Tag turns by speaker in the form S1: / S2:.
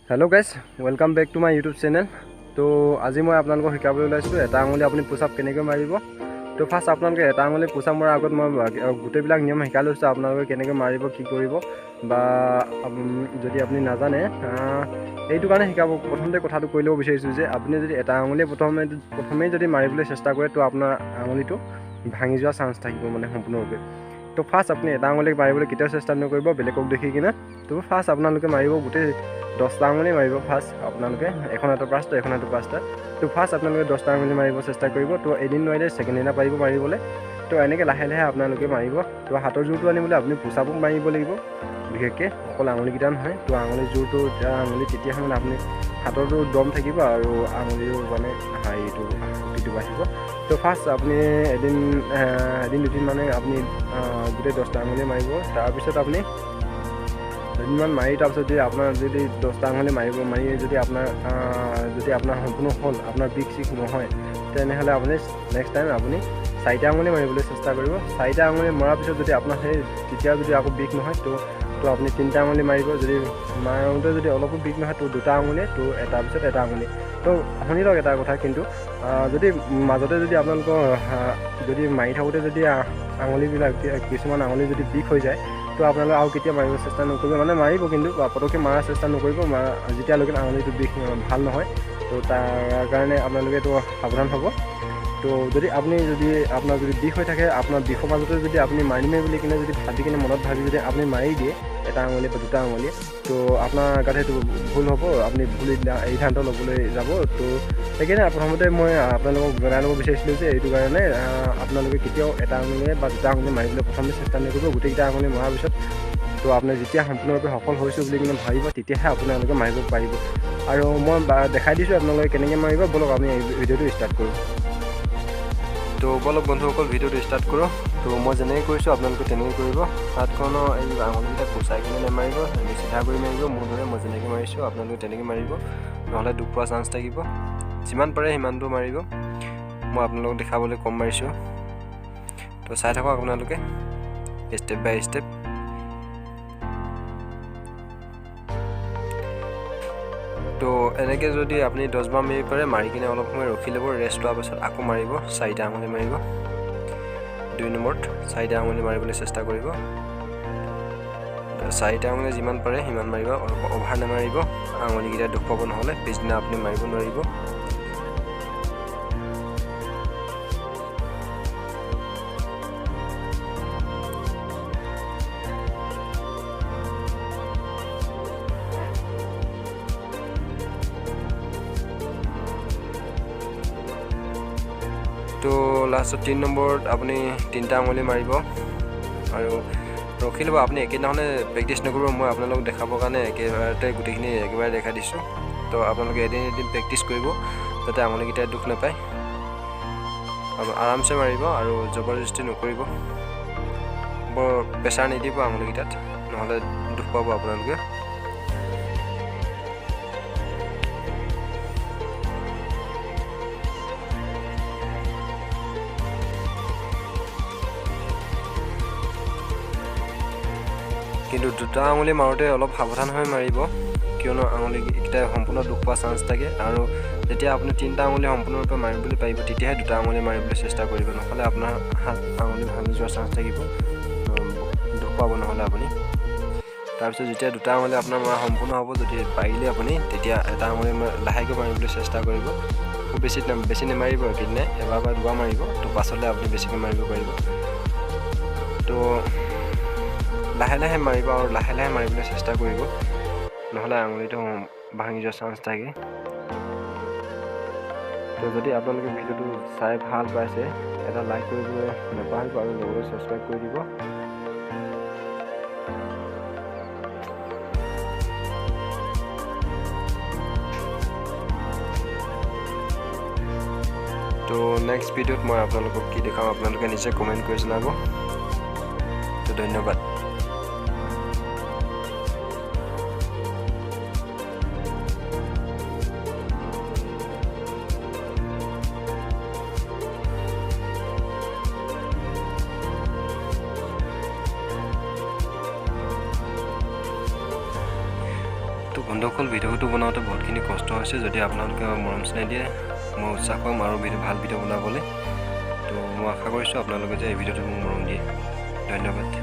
S1: Hello guys, welcome back to my YouTube channel. তো আজি মই আপোনালোকক শিকাবলৈ ওলাইছোঁ এটা আঙুলি আপুনি পুছআপ কেনেকৈ মাৰিব। তো ফাৰ্ষ্ট আপোনালোকে এটা আঙুলি পুছআপ মৰাৰ আগত মই গোটেইবিলাক নিয়ম শিকাই লৈছোঁ, আপোনালোকে কেনেকৈ মাৰিব, কি কৰিব, বা যদি আপুনি নাজানে এইটো কাৰণে শিকাব। প্ৰথমতে কথাটো কৈ ল'ব বিচাৰিছোঁ যে আপুনি যদি এটা আঙুলিয়ে প্ৰথমেই যদি মাৰিবলৈ চেষ্টা কৰে, তো আপোনাৰ আঙুলিটো ভাঙি যোৱা চান্স থাকিব মানে সম্পূৰ্ণৰূপে। তো ফাৰ্ষ্ট আপুনি এটা আঙুলি মাৰিবলৈ কেতিয়াও চেষ্টা নকৰিব বেলেগক দেখি কিনে। তো ফাৰ্ষ্ট আপোনালোকে মাৰিব গোটেই 10টা আঙুলি মাৰিব। ফাৰ্ষ্ট আপোনালোকে এখন হাতৰ পাঁচটা, এখন হাতৰ পাঁচটা। তো ফাৰ্ষ্ট আপোনালোকে 10টা আঙুলি মাৰিব চেষ্টা কৰিব। তো এদিন নোৱাৰিলে ছেকেণ্ড দিনা পাৰিব মাৰিবলৈ। তো এনেকৈ লাহে লাহে আপোনালোকে মাৰিব। তো হাতৰ জোৰটো আনিবলৈ আপুনি পুছআপো মাৰিব লাগিব, বিশেষকৈ অকল আঙুলিকেইটা নহয়। তো আঙুলি জোৰটো আঙুলি তেতিয়াহে মানে আপুনি হাতৰটো দম থাকিব আৰু আঙুলিও মানে হেৰিটো শক্তিটো বাঢ়িব। তো ফাৰ্ষ্ট আপুনি এদিন দুদিন মানে আপুনি গোটেই 10টা আঙুলি মাৰিব। তাৰপিছত আপুনি দুদিনমান মাৰি তাৰপিছত যদি আপোনাৰ যদি 10টা আঙুলি মাৰি যদি আপোনাৰ সম্পূৰ্ণ হ'ল, আপোনাৰ বিষ চিষ নহয়, তেনেহ'লে আপুনি নেক্সট টাইম আপুনি 4টা আঙুলি মাৰিবলৈ চেষ্টা কৰিব। 4টা আঙুলি মৰাৰ পিছত যদি আপোনাৰ সেই তেতিয়া যদি আকৌ বিষ নহয়, তো আপুনি 3টা আঙুলি মাৰিব। যদি মাৰোঁতে যদি অলপো বিষ নহয়, তো 2টা আঙুলি, তো এটাৰ পিছত এটা আঙুলি। তো শুনি লওক এটা কথা, কিন্তু যদি মাজতে যদি আপোনালোকৰ যদি মাৰি থাকোঁতে যদি আঙুলিবিলাক কিছুমান আঙুলি যদি বিষ হৈ যায়, তো আপোনালোকে আৰু কেতিয়া মাৰিব চেষ্টা নকৰিব, মানে মাৰিব কিন্তু পটককৈ মৰাৰ চেষ্টা নকৰিব যেতিয়ালৈকে আঙুলিটো বিষ ভাল নহয়। তো তাৰ কাৰণে আপোনালোকে এইটো সাৱধান হ'ব। তো যদি আপুনি যদি আপোনাৰ যদি বিষ হৈ থাকে, আপোনাৰ বিষৰ মাজতে যদি আপুনি মাৰিমেই বুলি কিনে যদি ভাবি কিনে মনত ভাবি যদি আপুনি মাৰি দিয়ে এটা আঙুলি বা 2টা আঙুলি, তো আপোনাৰ গাত সেইটো ভুল হ'ব, আপুনি ভুল সিদ্ধান্ত ল'বলৈ যাব। তো সেইকাৰণে প্ৰথমতে মই আপোনালোকক জনাই ল'ব বিচাৰিছিলোঁ যে এইটো কাৰণে আপোনালোকে কেতিয়াও এটা আঙুলিয়ে বা 2টা আঙুলি মাৰিবলৈ প্ৰথমে চেষ্টা নকৰিব। গোটেইকেইটা আঙুলি মৰাৰ পিছত তো আপুনি যেতিয়া সম্পূৰ্ণৰূপে সফল হৈছোঁ বুলি কিনে ভাবিব, তেতিয়াহে আপোনালোকে মাৰিব পাৰিব। আৰু মই দেখাই দিছোঁ আপোনালোকে কেনেকৈ মাৰিব। ব'লক আমি ভিডিঅ'টো ষ্টাৰ্ট কৰোঁ। তো ব'লক বন্ধুসকল, ভিডিঅ'টো ষ্টাৰ্ট কৰোঁ। তো মই যেনেকৈ কৰিছোঁ আপোনালোকে তেনেকৈ কৰিব। হাতখনৰ এই আঙুলিকেইটা কোচাই কিনে নামাৰিব, এনেকৈ চিধা কৰি মাৰিব। মোৰ দৰে মই যেনেকৈ মাৰিছোঁ আপোনালোকে তেনেকৈ মাৰিব, নহ'লে দুখ পোৱা চান্স থাকিব। যিমান পাৰে সিমানটো মাৰিব, মই আপোনালোকক দেখাবলৈ কম মাৰিছোঁ। তো চাই থাকক আপোনালোকে ষ্টেপ বাই ষ্টেপ। তো এনেকৈ যদি আপুনি 10 বাৰ মাৰিব পাৰে, মাৰি কিনে অলপ সময় ৰখি ল'ব, ৰেষ্ট লোৱাৰ পাছত আকৌ মাৰিব, 4টা আঙুলি মাৰিব। 2 নম্বৰত 4টা আঙুলি মাৰিবলৈ চেষ্টা কৰিব। 4টা আঙুলি যিমান পাৰে সিমান মাৰিব, অলপ অভাৰ নামাৰিব, আঙুলিকেইটা দুখ পাব, নহ'লে পিছদিনা আপুনি মাৰিব নোৱাৰিব। তো লাষ্টত 3 নম্বৰত আপুনি 3টা আঙুলি মাৰিব আৰু ৰখি ল'ব। আপুনি একেদিনাখনে প্ৰেক্টিছ নকৰিব, মই আপোনালোকক দেখাবৰ কাৰণে একেবাৰতে গোটেইখিনি একেবাৰে দেখাই দিছোঁ। তো আপোনালোকে এদিন এদিন প্ৰেক্টিছ কৰিব যাতে আঙুলিকেইটাই দুখ নাপায়। আৰামছে মাৰিব আৰু জবৰদস্তি নকৰিব, বৰ প্ৰেছাৰ নিদিব আঙুলিকেইটাত, নহ'লে দুখ পাব আপোনালোকে। কিন্তু 2টা আঙুলি মাৰোঁতে অলপ সাৱধান হৈ মাৰিব, কিয়নো আঙুলিকেইটাই সম্পূৰ্ণ দুখ পোৱা চান্স থাকে। আৰু যেতিয়া আপুনি 3টা আঙুলি সম্পূৰ্ণৰূপে মাৰিবলৈ পাৰিব, তেতিয়াহে 2টা আঙুলি মাৰিবলৈ চেষ্টা কৰিব, নহ'লে আপোনাৰ হাত আঙুলি ভাঙি যোৱাৰ চান্স থাকিব, দুখ পাব নহ'লে আপুনি। তাৰপিছত যেতিয়া 2টা আঙুলি আপোনাৰ মৰা সম্পূৰ্ণ হ'ব, যদি পাৰিলে আপুনি তেতিয়া এটা আঙুলি লাহেকৈ মাৰিবলৈ চেষ্টা কৰিব। খুব বেছি নামাৰিব একেদিনাই, এবাৰ বা দুবাৰ মাৰিব, তো পাছলৈ আপুনি বেছিকৈ মাৰিব পাৰিব। তো লাহে লাহে মাৰিব আৰু লাহে লাহে মাৰিবলৈ চেষ্টা কৰিব, নহ'লে আঙুলিটো ভাঙি যোৱাৰ চান্স থাকে। তো যদি আপোনালোকে ভিডিঅ'টো চাই ভাল পাইছে, এটা লাইক কৰিবলৈ নাপাহৰিব আৰু লগতে ছাবস্ক্ৰাইব কৰি দিব। তো নেক্সট ভিডিঅ'ত মই আপোনালোকক কি দেখাম আপোনালোকে নিজে কমেণ্ট কৰি জনাব। তো ধন্যবাদ। তো বন্ধুসকল, ভিডিঅ'টো বনাওঁতে বহুতখিনি কষ্ট হৈছে। যদি আপোনালোকে মৰম চেনেহ দিয়ে, মই উৎসাহ পাম আৰু ভিডিঅ' ভাল ভিডিঅ' বনাবলৈ। তো মই আশা কৰিছোঁ আপোনালোকে যে এই ভিডিঅ'টো মোক মৰম দিয়ে। ধন্যবাদ।